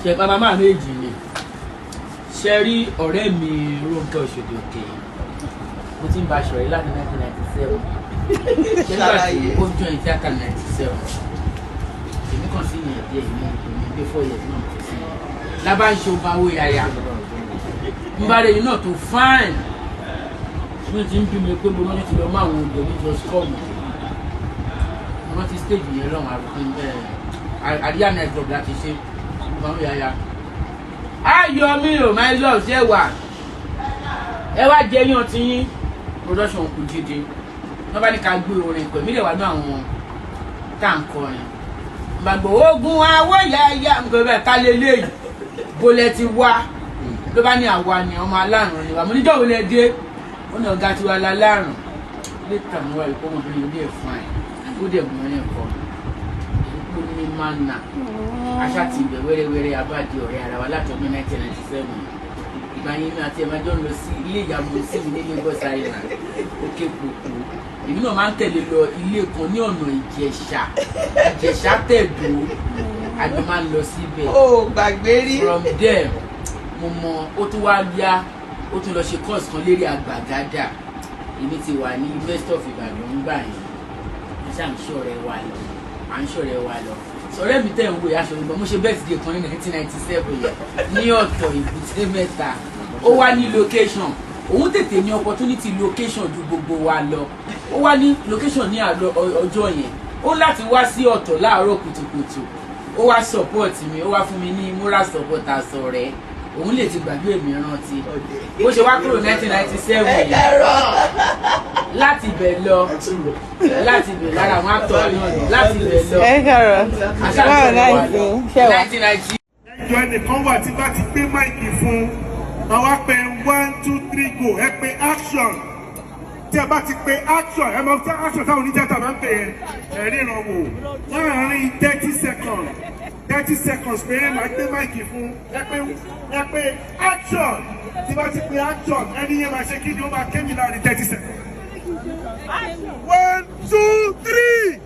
Ṣe bàbá máa méjì ni. Ṣe rí ọ̀rẹ́ mi Rónkẹ́ Òṣòdì Òkè, mo ti ń bá a ṣọ̀rẹ́ láti 1997. Ṣe nígbà tí ó join theatre 97, èmi kàn sí ìyẹn díẹ̀ ní èmi dé 4 years náà mo ti sí lábá ń ṣe ọba owó yàyà ń bá rẹ̀ yìí náà tó fine. Mi ti ń bí mi pé mo rántí ti lọ mọ àwọn olè ní just come. Mo rántí stage yẹn lọ́wọ́ àròpin àríyá night club láti ṣe ọba owó yàyà. Ayọ̀ mi ò, my love, ṣe wà ẹ wá jẹ yán tí yín production kù jíde. Wọ́n bá ní ká gbé orin pẹ̀lú mílẹ̀ wá ní àwọn tá à ń kọrin gbàgbọ́ ogun awóyáyá nǹkan bẹ́ẹ̀ ká lé léyìí bólẹ̀ ti wá. Ló bá ní àwa ni ọmọ alárùn ni wà. Mo níjọ́ wo lẹ dé? Ó ní ọ̀gá tiwa la lárùn. Létà mo wá ìkọ́ ọmọbìnrin yìí dẹ̀ fún ẹ̀, ó dẹ̀ mọ́ ẹ̀ kọ́ ó ní mánà aṣá ti ibẹ̀ wẹ́rẹ́wẹ́rẹ́ abádi ọ̀rẹ́ ara wa láti ọdún 1997. Ìgbà yẹn mi àti ẹ̀ máa jọ ń lọ sí ilé ìyàwó sí mi ní Lagos Island, Òkè Kòkó. Èmi náà máa ń tẹ̀lé lọ ilé kan ní ọ̀nà Ìjẹ̀ṣà, Ìjẹ̀ṣà Tẹ̀dó, àjọ máa ń lọ síbẹ̀. Ó gbàgbé rí. From there mo mọ ó tún wá yá, ó tún lọ ṣe course kan lérí àgbàgádà. Èmi ti wà ní University of Ibadan ńgbà yẹn. A ṣáà ń ṣọ̀rẹ́ wa lọ, à ń ṣọ̀rẹ́ wa lọ. Sọ̀rẹ́ mi tẹ̀ ń wo aṣọ ìgbà mo ṣe birthday kan ní 1997 yẹn ní ọ̀tọ̀ Èbúté Mẹ́ta. Ó wá ní location, òun tètè ní opportunity location ju gbogbo wa lọ. Ó wá ní location ní àlọ ọjọ́ yẹn, ó láti wá sí ọ̀tọ̀ láàárọ̀ kùtùkùtù. Ó wá support mi, ó wá fún mi ní moral support. Àsọ̀rẹ́ òun lè ti gbàgbé mi rántí bó ṣe wá kúrò 1997 Ẹ yẹn. kẹrọ. Láti ibẹ̀ lọ, láti ibẹ̀ lára àwọn actor náà ni láti ibẹ̀ lọ. Ẹ káàárọ̀, báwo náà sí ṣe wà? 1990. Ẹjọ́, ẹnìkan wà tí bá ti gbé mic fún àwa pé one, two, three, go, ẹ pé action. Tí ẹ bá ti pé action, ẹ mọ tí action táwọn oníjàtà máa ń pè é. Ẹ ríran wò láàárín 30 seconds, 30 seconds péré máa gbé mic fún ẹ pé, ẹ pé action. Tí bá ti pé action, ẹni yẹn máa ṣe kí ni? Ó máa kéwì láàrin 30 seconds. One, two, three.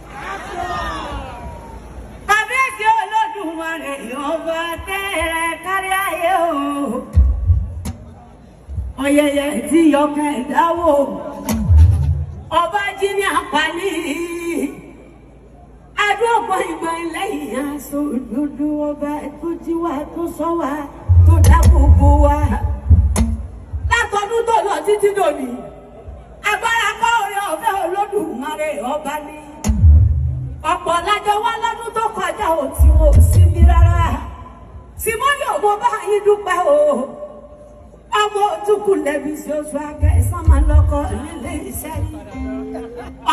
Kàbíyèsí Olódùmarè, ọba tẹ́rẹ̀ kárí ayé o. Ọ̀yẹ̀yẹ̀ tí yọkẹ̀ dáwò. Ọba jí ní àpárí. Adúgbò ìgbà lẹ́yìn aṣọ dúdú, ọba tó jí wa, tó sọ wa, tó dá gbogbo wa. Látọdún tó lọ títí dòní. Agbára kọ́, oore ọ̀fẹ́ Olódùmarè ọba ní. Ọ̀pọ̀ lájọ wá lọ́dún tó kọjá ò tí wọn ò sí mi rárá. Simoni, mo bá yín dúpẹ́ o. Ọmọ òtúkù lẹ́bi sí oṣù akẹ́sàn máa lọ́kọ̀ nílé iṣẹ́ rí.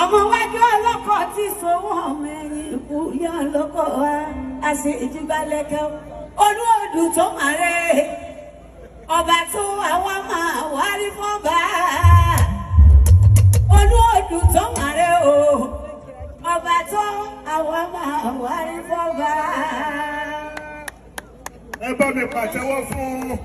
Ọmọ wájú ọlọ́kọ̀ tí sowó, ọmọ ẹ̀yìn ikú yá ọlọ́kọ̀ wa. A ṣe ìjìgbálẹ̀kẹ́ olú òdù tó máa rẹ̀. Ọba tó wà wá máa wárí fọ́ba. Olú òdù tó máa rẹ̀ o. Ọba tó àwa máa wárí fọ́ba. Ẹ bá mi pàtẹ́wọ́ fún.